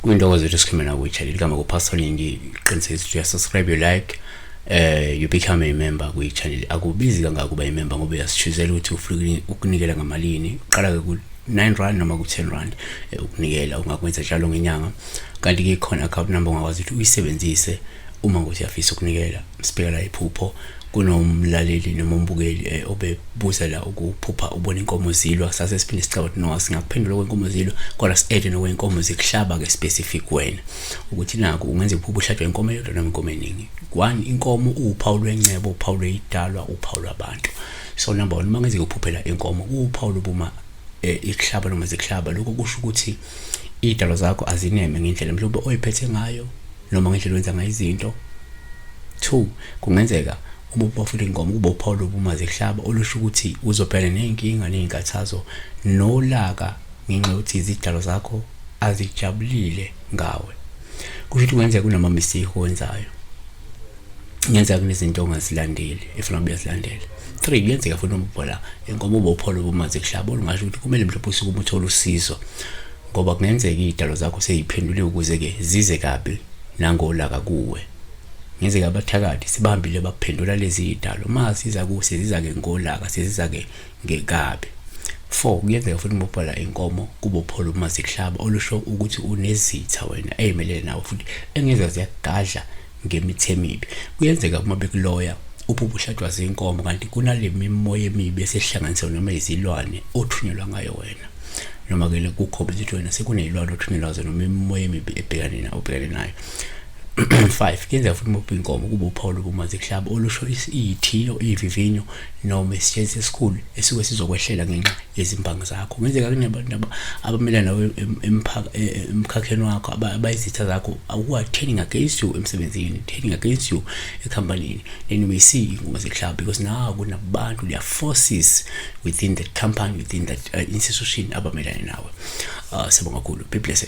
Kwintokozo zethu sikhuluma nawe kwi-channel igama kuPastor Lindi. Qinisekisa ukuthi uyasubscribe, you like, you become a member kwi-channel. Akubizi kangaka ukuba i-member ngoba uyasishuzela ukuthi ufuna ukunikela ngamalini. Uqala-ke ku-9 rand noma ku-10 rand, ukunikela ungakwenza njalo ngenyanga. Kanti-ke ikhona account number ongakwazi ukuthi uyisebenzise uma ngokuthi uyafisa ukunikela. Sibheka la iphupho, kunomlaleli noma umbukeli obebuza la ukuphupha ubona inkomo zilwa. Sase siphinde sicaba ukuthi no, singakuphendula kwenkomo zilwa, kodwa si-add nokwenkomo zikuhlaba-ke specific wena ukuthi naku ungenza iphupho uhlatshwa inkomo eyodwa noma inkomo eningi. One, inkomo uwuphawu lwencebo, uphawu lweyidalwa, uphawu lwabantu. So number one, uma ngenzeka uphuphela inkomo, kuwuphawu lobuma ikuhlaba noma zikuhlaba, lokho kusho ukuthi iy'dalwa zakho azineme ngendlela mhlawumbe oyiphethe ngayo noma ngendlela owenza ngayo izinto. Two, kungenzeka uma ubafula inkomo kube uphawu lobuma zikuhlaba, olusho ukuthi uzobhekana ney'nkinga ney'nkathazo nolaka ngenxa yokuthi izidalo zakho azijabulile ngawe. Kusho ukuthi kungenzeka kunama-mistake owenzayo, kungenzeka kunezinto ongazilandeli efuna ube uyazilandela. Three, kuyenzeka futhi noma ubhola inkomo ube uphawu lobuma zikuhlaba, olungasho ukuthi kumele mhlawumbe usukume uthole usizo, ngoba kungenzeka iy'dalo zakho sey'phendule ukuze-ke zize kabi nangolaka kuwe. Ngenzeka abathakathi sebahambile baphendula lezi y'dalo, uma ziza kuwe seziza-ke ngolaka, seziza-ke ngekabi. Four, kuyenzeka futhi uma ubhala inkomo kube uphawu lobuma zikuhlaba, olusho ukuthi unezitha wena ey'melene nawe futhi engeza ziyakugadla ngemithi emibi. Kuyenzeka uma bekuloya uphupha uhlatshwa zinkomo, kanti kunale mimoya emibi esehlanganisa noma izilwane othunyelwa ngayo wena, noma ke kukhombisa ukuthi wena sekuney'lwane othunyelwa zona noma imimoya emibi ebhekane nayo obhekane nayo. Five, kuyenzeka futhi uma upha inkomo kube uphawu lobuma zikuhlaba, olusho iy'thiyo, iy'vivinyo noma isitshezi esikhulu esuke sizokwehlela ngenxa yezimbangi zakho. Kungenzeka kunabantu abamelana nawe emkhakheni wakho, abayizitha zakho, who are turning against you emsebenzini, turning against you ekhampanini. Then you may see ingoma zikuhlaba because now kunabantu, there are forces within that company, within that institution abamelane nawe. Siyabonga kakhulu, be blessed.